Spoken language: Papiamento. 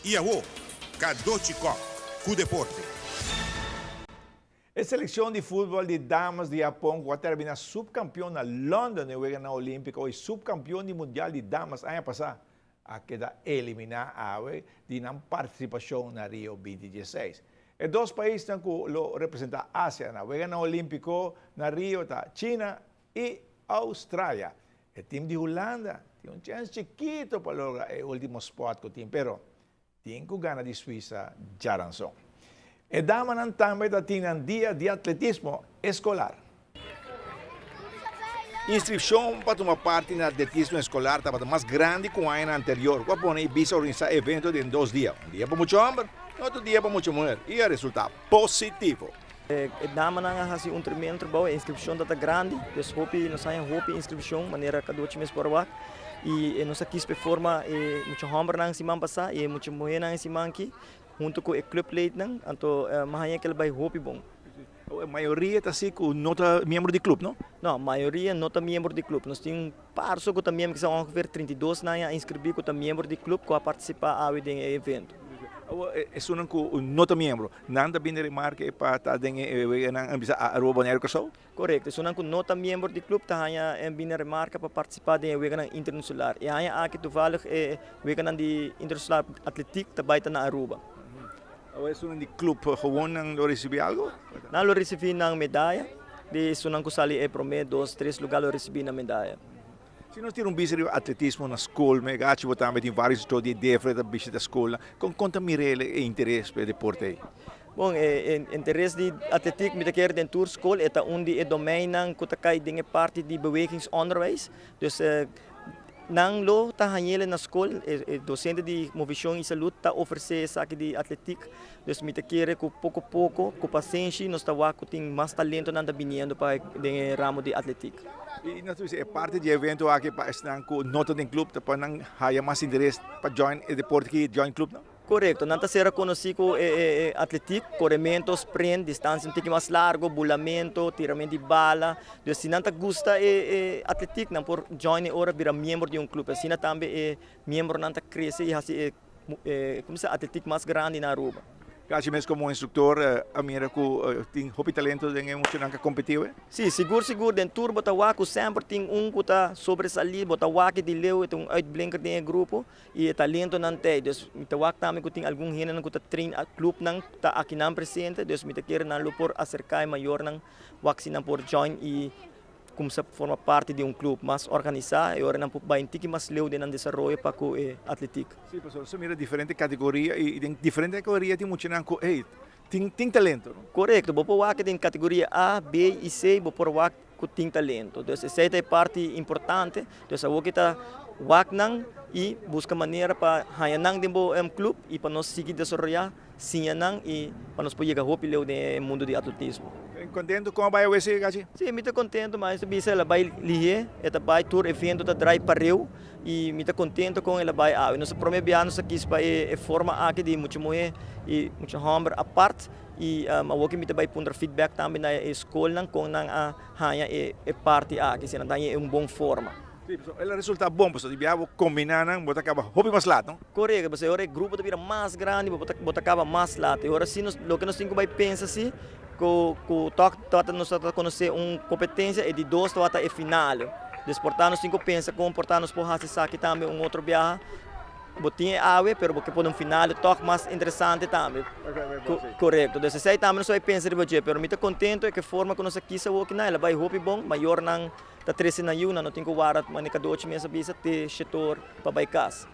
I awo, Cadochi Kock ku deporte. E selekshon di futbòl di damas di Hapon ku a terminá supkampion na London e Weganan Olímpiko i supkampion di Mundial di Damas aña pasá a keda eliminá awe di nan partisipashon na Rio 2016. E dos paisnan ku lo representá Asia na Weganan Olímpiko na Rio ta China i Australia. E tim di Hulanda tin un chèns chikito pa logra e ultimo spòt ku tin, pero tin ku gana di Suisa djaranson. E damanan tambe ta tin nan dia di atletismo eskolar. Inskripshon pa tuma parti na atletismo eskolar tabata mas grandi ku añanan anterior, ku a pone Ibis organisá e evento den dos dia, un dia pa mucha hòmber i otro dia pa mucha muher, i a resultá positivo. E damanan a hasi un tremendo trabou, e inskripshon ta ta grandi, dus hopi nos haña hopi inskripshon manera Kadochi mes por a wak i nos a kis pa e forma e mucha hòmbernan siman pasá i e mucha muhénan e siman aki huntu ku e klupleidnan, anto mi a haña ku el bai hopi bon. E mayoria ta si ku no ta miembro di klup, no? No, mayoria no ta miembro di klup. Nos tin un par so ku ta miembro, kisa ongeveer 32 nan a inskribí ku ta miembro di klup ku a partisipá awe den e evento. Awor, esunnan ku no ta miembro, nan ta bini remarke pa ta den e weganan bisa Aruba, Boneiru, Kòrsou? Korekto, esunnan ku no ta miembro di klup ta haña bini remarka pa partisipá den e weganan interinsular. E aña aki toevallig e weganan di interinsular atletiek ta bai ta na Aruba. Awor esunnan di klup gewoon nan lo risibí algu? Nan lo risibí nan medaya, di esunnan ku sali e promé, dos, tres lugá lo risibí nan medaya. Si nos tira un bista riba atletismo na skol, mi gachi bo tambe tin varios instruktor di e DEFRA ta bishita skolnan. Kon kon ta mira el e interes pa e deporte ei? Bon, e interes di atletiek mi ta kere den tur skol e ta un di e domeinnan ku ta kai den e parti di bewegingsonderwijs. Dus nan lo ta hañ'el na skol, e dosente di movishon i salud ta ofresé esaki di atletiek. Dus mi ta kere ku poko poko, ku pasenshi nos ta wak ku tin mas talentonan ta biniendo pa den e ramo di atletiek. I nos ta bisa e parti di e evento aki pa esnan ku no ta den club ta pa nan haya mas interes pa join e deporte aki, join clubnan? Korekto, nan ta ser rekonosí ku e atletiek, koremento, sprint, distansia un tiki mas largo, bulamento, tiramento di bala. Dus si nan ta gusta e atletiek nan por join e ora bira miembro di un club. Asina tambe e miembronan ta krese i hasi e Como sa atletiek mas grandi na Aruba. Casi mes como instructor a mira cu tin hopi talento den e muchanan ca competi awe? Si, sigur sigur den tur bo ta wak cu semper tin un cu ta sobresali, bo ta wak di leu e ta un uitblinker den e grupo y e talentonan t'ey. Dus mi ta wak tambe cu tin algun hendenan cu ta train clubnan ta akinan presente, dus mi ta kere nan lo por acerca e mayornan wak si nan por join y Kumsa forma parti di un club mas organisá e ora nan por bai un tiki mas leu den nan desaroyo pa ku e atletiek. Sí, pasobra nos ta mira diferente kategoria i den diferente kategoria tin muchanan ku hey, tin tin talento, no? Korekto, bo por wak den kategoria A, B i C bo por wak ku tin talento. Dus esei ta e parti importante. Dus awor ki ta wak nan i buska manera pa haña nan den bo club i pa nos sigui desaroyá. Siña nan y pa nos por yega hopi leu den e mundo di atletismo. Contento con a bai awese, Gachi? Si, mi ta contento, maestro bisa el a bai lihé, e ta bai tur evento ta drai pareu y mi ta contento con el a bai awe. Nos a prome bia nos a kis pa e forma aki di mucha muhé y mucha homber apart y awoki mi ta bai puntra feedback tambe na e scolnan con nan a haña e parti aki, si nan ta haña e un bon forma. Sí, pasobra el a resultá bon, pasobra di biaha bo kombiná nan, bo ta kaba hopi mas lat, no? Korekto, pasobra e ora e grupo ta bira mas grandi, bo ta bo ta kaba mas lat. E ora sí nos loke nos tin ku bai pensa sí, ku ku tòg tabata nos tabata konosé un kompetensia, e di dos tabata e finale. Dus por ta nos tin ku pensa kon por ta nos por hasi esaki tambe un otro biaha. Bo tin e awe, pero bo ke pone un finale tòg mas interesante tambe. Korekto. Dus esei tambe nos ta bai pensa riba dje, pero mi ta kontento e ke forma ku nos a kisa awoki nan, el a bai hopi bon, mayornan. Ta trese nan yu, nan no tin ku warda manera Kadochi mes a bisa, te shetor pa bai kas.